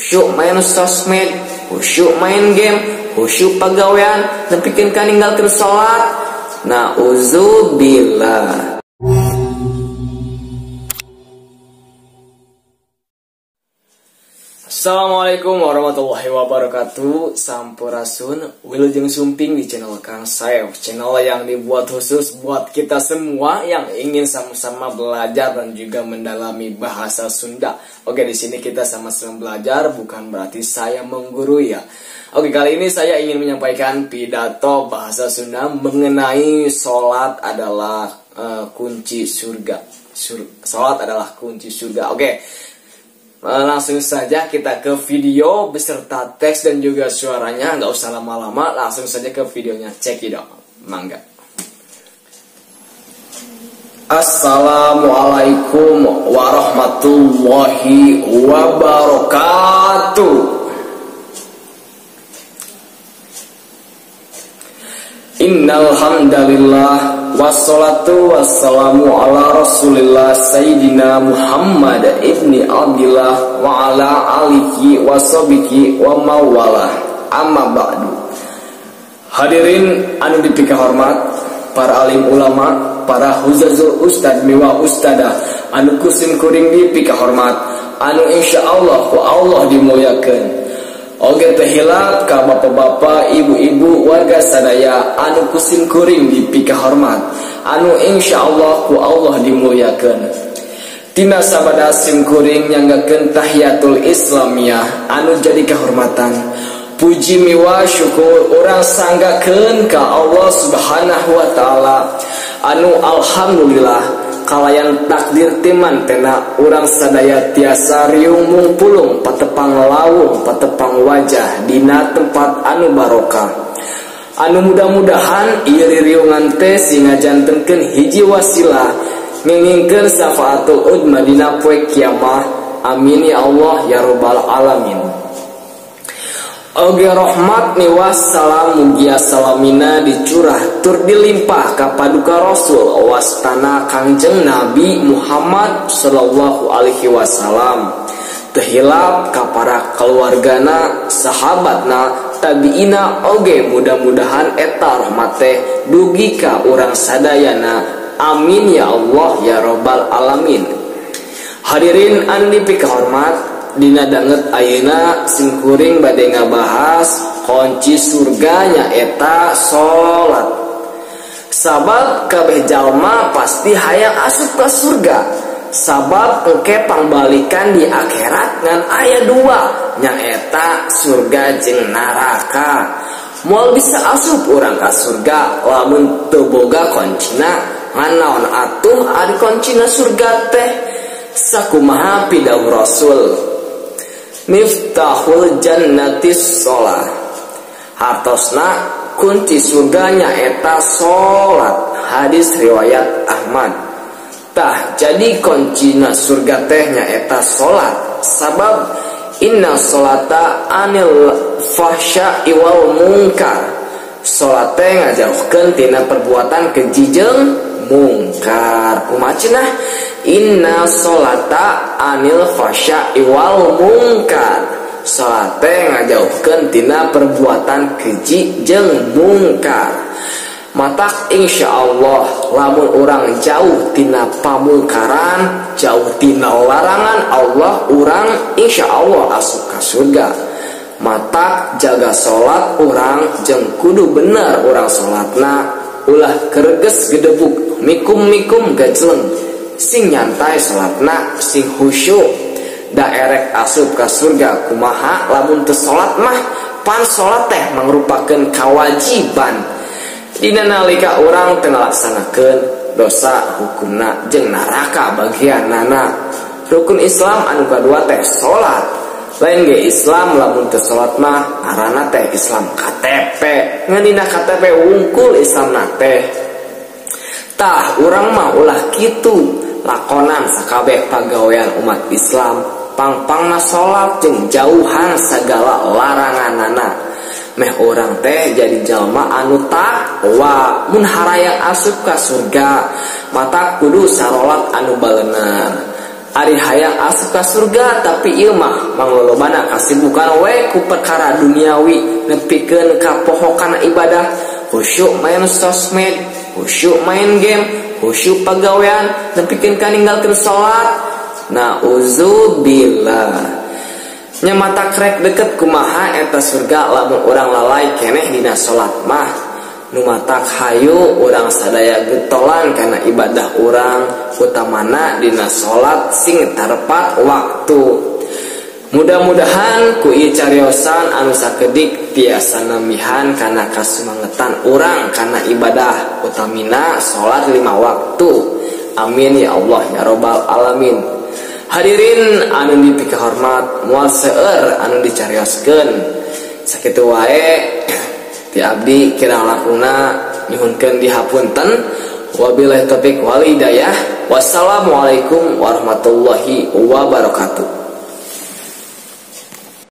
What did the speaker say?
Khusyuk main sosmed, khusyuk main game, khusyuk pagawean, nepikeun ka ninggalkeun salat. Nauzubillah. Assalamualaikum warahmatullahi wabarakatuh. Sampurasun, wilujeng sumping di channel Kang Saef, channel yang dibuat khusus buat kita semua yang ingin sama-sama belajar dan juga mendalami bahasa Sunda. Oke, di sini kita sama-sama belajar, bukan berarti saya menggurui ya. Oke, kali ini saya ingin menyampaikan pidato bahasa Sunda mengenai sholat adalah kunci surga. Sholat adalah kunci surga. Oke. Langsung saja kita ke video beserta teks dan juga suaranya. Nggak usah lama-lama, langsung saja ke videonya. Cekidot, mangga. Assalamualaikum warahmatullahi wabarakatuh. Innal hamdalillah wassalatu wassalamu ala rasulillah sayyidina Muhammad ibni Abdillah wa ala alihi washabihi wa mawalah, amma ba'du. Hadirin anu dipika hormat, para alim ulama, para huzazul ustad miwa ustadah anu kusim kuring dipika hormat, anu insyaallah ku Allah dimuliakeun. Oge teu hilap ka bapak-bapak, ibu-ibu, warga sadaya anu kusim kuring dipika hormat, anu insyaallah ku Allah dimuliakeun. Tina sabada sim kuring nyanggakeun tahiyatul islamiyah anu jadi kehormatan. Puji miwa syukur urang sanggakeun ka Allah Subhanahu wa taala, anu alhamdulillah kalayan takdir timan tena urang sadaya tiasa riung mungpulung patepang lawung patepang wajah dina tempat anu barokah, anu mudah-mudahan ieu ririungan teh singajantenkeun hiji wasilah ngengingkeun syafaatul udma dina poe kiamah. Amin ya Allah ya rabbal alamin. Oge rahmat miwas salam mugia salamina dicurah tur dilimpah ka paduka Rasul wastana Kangjeng Nabi Muhammad sallallahu alaihi wasallam. Teu hilap ka para keluargana, sahabatna, tabiina, oge mudah-mudahan eta rahmat teh dugi ka urang sadayana. Amin ya Allah ya rabbal alamin. Hadirin anu dipikahormat, dina danget ayeuna simkuring bade ngabahas kunci surganya eta salat. Sabab kabeh jalma pasti hayang asup ka surga. Sabab engke pangbalikan di akhirat ngan aya dua, nyaeta surga jeung neraka. Moal bisa asup urang ka surga lamun teu boga kuncina. Ngan naon atuh ari kuncina surga teh? Sakumaha pidawuh Rasul, miftahul jannatis sholat. Hartosna kunci surganya eta sholat. Hadis riwayat Ahmad. Tah jadi kuncina surga teh nyaeta sholat. Sabab inna sholata anil fahsya'i wal mungkar. Sholat teh ngajauhkeun tina perbuatan keji jeung mungkar. Kumaha cenah? Inna sholata anil fahsya'i wal mungkar. Salat teh ngajauhkeun tina perbuatan keji jeung mungkar. Matak insyaallah lamun urang jauh tina pamungkaran, jauh tina larangan Allah, urang insyaallah asup ka surga. Matak jaga salat urang jeung kudu bener urang salatna, ulah kereges gedebuk, mikum-mikum gajleng. Sing nyantai salatna, sing khusyuk. Da erek asup ka surga kumaha lamun teu salat mah? Pan salat teh mangrupakeun kawajiban. Dina nalika urang teu ngalaksanakeun dosa hukumna jeung neraka bagianana. Rukun Islam anu kadua teh salat. Lain ge Islam lamun teu salat mah ngaranna teh Islam KTP. Ngan dina KTP wungkul Islamna teh. Tah urang mah ulah kitu. Lakonan sakabeh pagawean umat Islam pangpangna salat jeung jauhan sagala laranganana. Meh urang teh jadi jalma anu takwa mun harayang asup ka surga, mata kudu sarolat anu balenar. Ari hayang asup ka surga tapi ieu mah manglolobana kasibukan we ku perkara duniawi nepikeun ka poho kana ibadah, khusyuk main sosmed, khusyuk main game, khusyuk pagawean, nepikeun ka ninggalkeun salat. Nauzubillah. Nya mata krek deket kumaha eta surga lamun urang lalai keneh dina salat mah. Nu matak hayu urang sadaya getolan kana ibadah urang, utamana dina salat sing tarepat waktu. Mudah-mudahan ku ieu cariosan anu sakedik tiasa nambihan kana kasumangetan urang kana ibadah, utamina salat 5 waktu. Amin ya Allah ya robbal alamin. Hadirin anu dipikahormat, moal seueur anu dicarioskeun. Sakitu wae ti abdi kirang lakuna nyuhunkeun dihapunten. Wabillahi taufik wal hidayah. Wassalamualaikum warahmatullahi wabarakatuh.